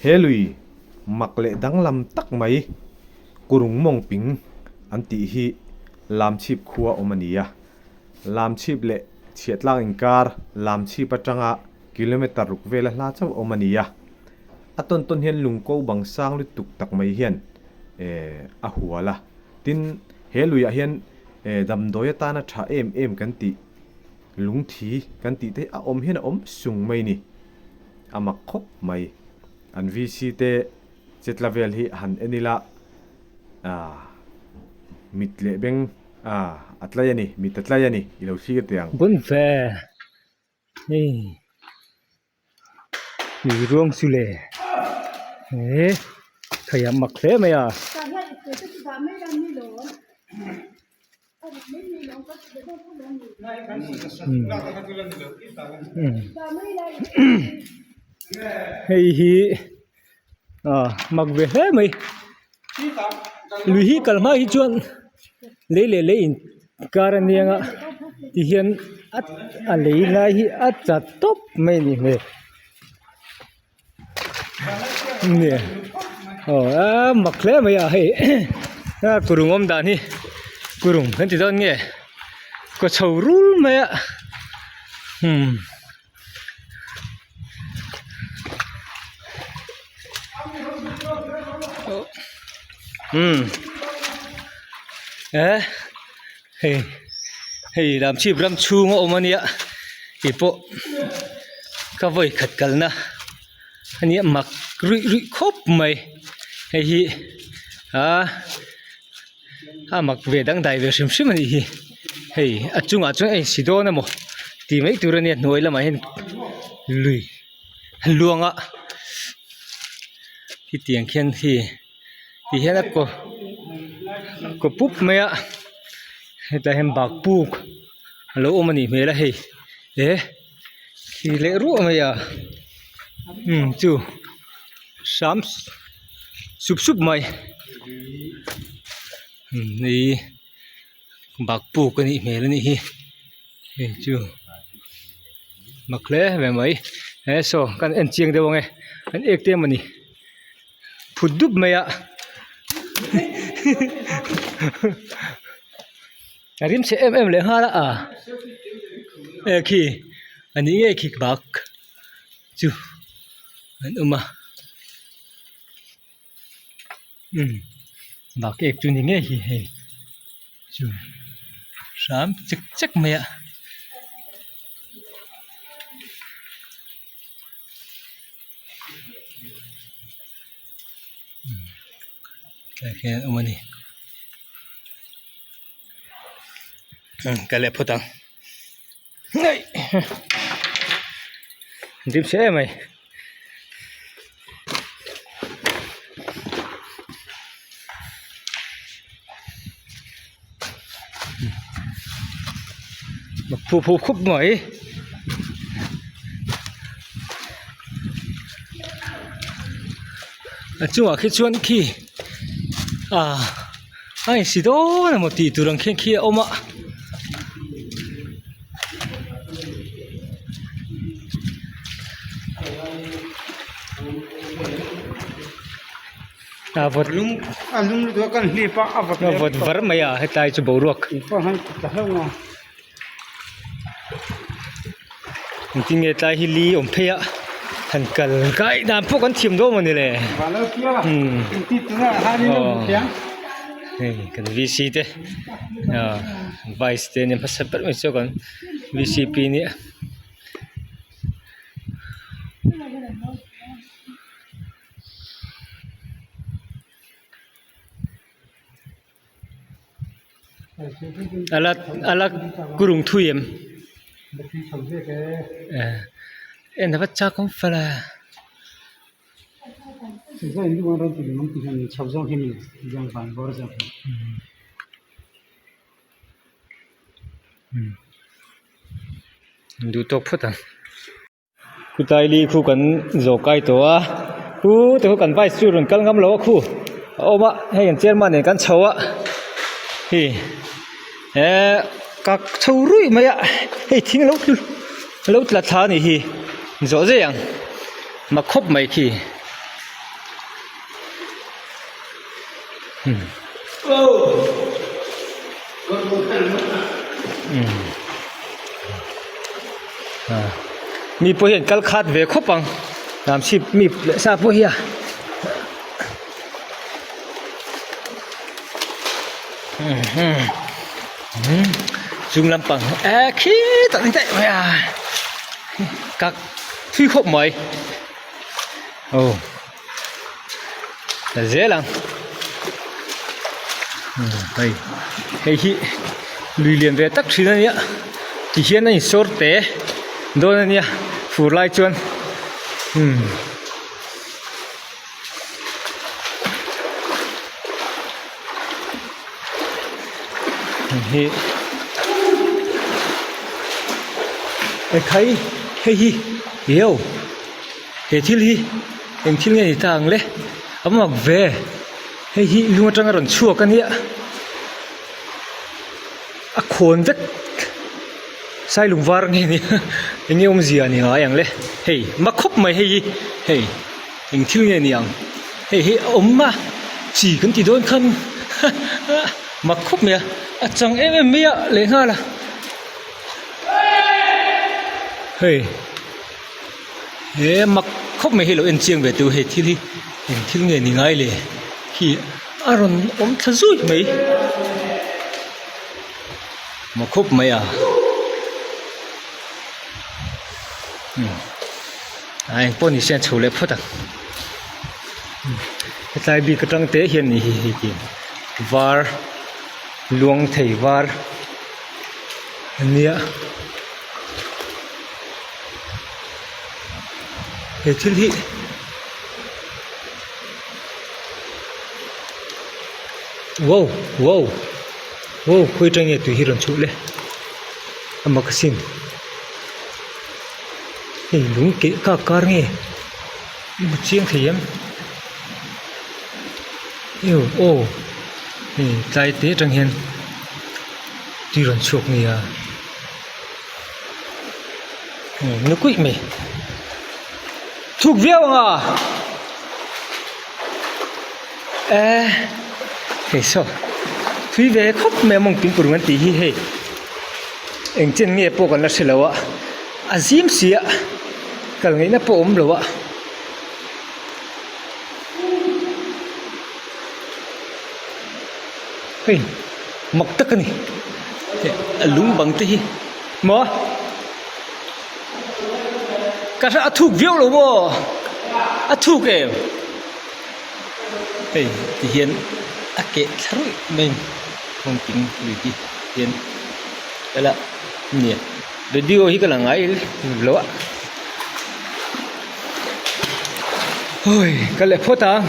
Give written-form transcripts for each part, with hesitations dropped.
He lui mak leh danglam tak mai Kurung mawng ping an tih hi Lamchhip khua awm a ni a. Lamchhip leh Chhiahtlang inkar Lamchhip atanga kilometre ruk vela hla chauh awm a ni a. A tawn tawn hian lungko bang sang lutuk tak mai hian a hual a. Tin, he luiah hian damdawi atana tha em em kan tih lungthi kan tih te hi a awm hian a awm sung mai ni. A mak khawp mai. An VC te chetla vel hi han en ila mit leh beng a tlai a ni, mit a tlai a ni i lo thlir teh ang. Bun ve hei lui ruang chu le he thei a mak hle mai a. Hei hi ah mak ve hle mai lui hi kal hma hi chuan lei leh lei in kar a nia nga tihian a lei lai hi a chat tawp mai a ni hmel. Nia aw a mak hle mai a hei a kurung awm dan hi kurung kan ti dawn nge kaw chho rul mai a umm umm eh hei hei lamchhip ram chhung a awm a nia keipawh ka vawi khat kalna a nia mak ruih ruih khawp mai hei hi ah a mak ve dangdai ve hrim hrim a nih hi hei a chungah chuan a insi dawn emaw tih mai tur a nia hnuai lamah hian lui a luang a hetiang khian hei ti hian a kaw kaw pup mai a hetlai hian bak puk a lo awm a nih hmel a hei he khi leh ruah mai a umm chu hram sup sup mai umm hei bak puk a nih hmel a nih hi hei chu mak hle ve mai he saw kan en chiang deuh ang e an ek te emaw ni. Phut dup mai a a rim chhe em em leh nghal a e khi a ni ngei khi bak chu an awm a umm bak ek chu ni ngei hi hei chu hram chek chek mai a. Tlai khian an awm a ni ka leh phawt ang dim se mai phu phu khup mai. A chungah khi chuan khi ah a insi dawn emaw tih tur ang khian khi a awm a. A vawt lung a lung lutuk a kan hlip a a vawt a vawt var mai a hetlai chu boruak engtin nge tlai hi li awm phei a han kal kai dan pawh kan thiam dawn mawni le umm aw hei kan v c te ah vice te ania hmasa ber mai chu kan v c p nia. Ala ala kurung thui em en ava chak awm fel a. Duh tawk phawt ang. Khutlai li khu kan zawh kai tawh a khu te khu kan vice chu rawn kal ngam lo a khu a awm a hei kan chairman nen kan chho a hei eh kak chho ruih mai a hei thing lo tlu lo tla thla a nih hi zawh zai ang mak khawp mai khi. Mi pawh hian kal khat ve khawp ang Lamchhip mi leh sa pawh hi a. Chung lampang eh khitah ni daih mai a kak thui khawp mai aw la zel ang hei hei hi lui lian ve tak thin a nia ti hian a insawr te dawn a nia fur lai chuan umm. Hei ekhai hei hi io he thil hi eng thil nge ni ta ang le a mak ve hei hi lung atanga rawn chhuak a nia a khawn vek sailung var nge ni eng nge awmzia ni ngai ang le hei mak khawp mai hei hi hei. Eng thil nge ni ang? Hei hi a awm a, chi kan ti dawn khan mak khawp mai a, a chang em em mai a lehnghal a. Hei he mak khawp mai hi lo en chiang ve teu hei thil hi eng thil nge ni ngai le khi a rawn awm thla zui mai mak khawp mai a. A eng pawh ni se an chho leh phawt ang hetlai bik atang te hian ni hi hei khi var luang thei var ania he thil hi wow wow wow khawi atang nge tui hi rawn chhuh le a mak asin. Hei lung keh kak kar nge i hmu chiang thei em eww aw hei tlai te atang hian tui rawn chhuak nia nu kuih mai thuk viau ang a eh hei saw tui ve khawp mai a mawng tuipur an tih hi hei. Eng chen nge pawh kan la hre lo a, a zim si a, kal ngaihna pawh a awm lo a. Hei mak tak a ni, a lung bang te hi maw ka hre a thuk viau lo maw a thuk em hei ti hian a keh thla ruih mai a ni kawngping lui hi. Hian ela nia video hi ka la ngai lo a hawi ka leh phawt ang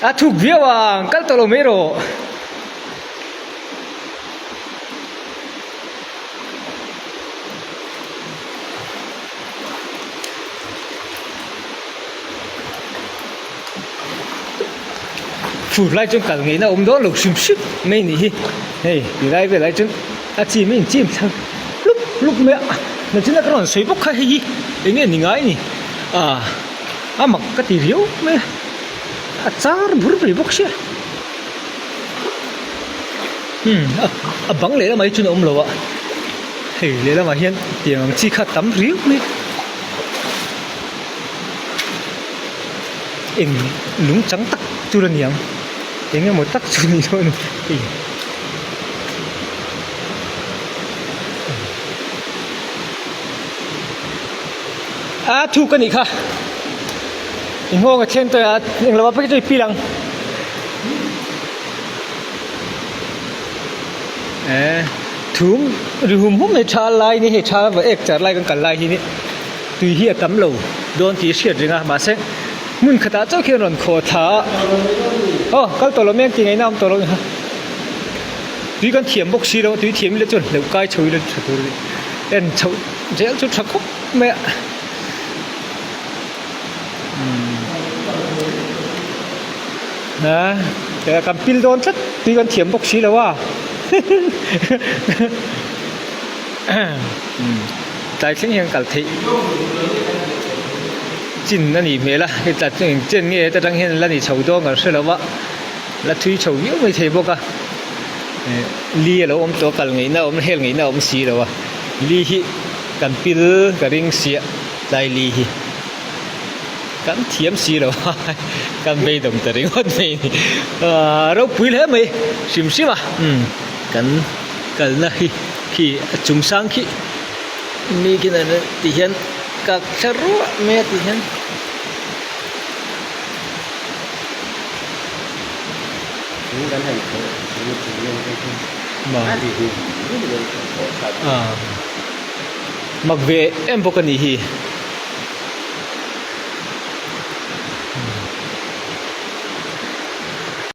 a thuk viau ang kal tawh lo mai rawh. Fur lai chuan kal ngeihna a awm dawn lo hrim hrim mai a nih hi hei ti lai velah hi chuan a chim a inchim thla hlup hlup mai a nachina ka rawn sawi bawk kha hei hi eng nge ni ngai a ni ah a mak ka ti riau mai a a char bur mai bawk sia umm a bang lehlamah hi chuan a awm lo a hei lehlamah hian tiang ang chi kha a tam riau mai a. Eng lung chang tak tur a ni ang eng emaw tak chu ni dawn a ni hei. A thuk a nih kha i nghawng a thleng tawh a eng lo ah pawh hi chu i pil ang eh thum ri hum hum mai tha lai ni hei tha va ek char lai kan kal lai hi ni. Tui hi a tam lo dawn tih a hriat reng a, mahse hmun khatah chauh khian rawn khawh thla a, aw kal tawh lo mai ang tih ngaihna a awm tawh lo a, tui kan thiam bawk si lo a, tui thiam ila chuan hleuh kai chho ila tha tur a ni, en chhoh zel chu tha khawp mai a, umm a kan pil dawn tlat tui kan thiam bawk si lo a. Tlai thleng hian kal theih chin a nih hmel a, heta chen nge heta tang hian la ni chho dawn kan hre lo va. la thui chho viau mai thei bawk a eh li a lo awm tawh a kal ngaihna a awm hel ngaihna a awm si lo a li hi kan pil ka ring siah tlai li hi kan thiam si lo a kan beidawm ta ringawt mai a ni ahh ropui hle mai hrim hrim a umm kan kalna hi khi a chung sang khi mi khian an ti hian kak thla ruah mai a ti hian. Mak ve em bawk a nih hi.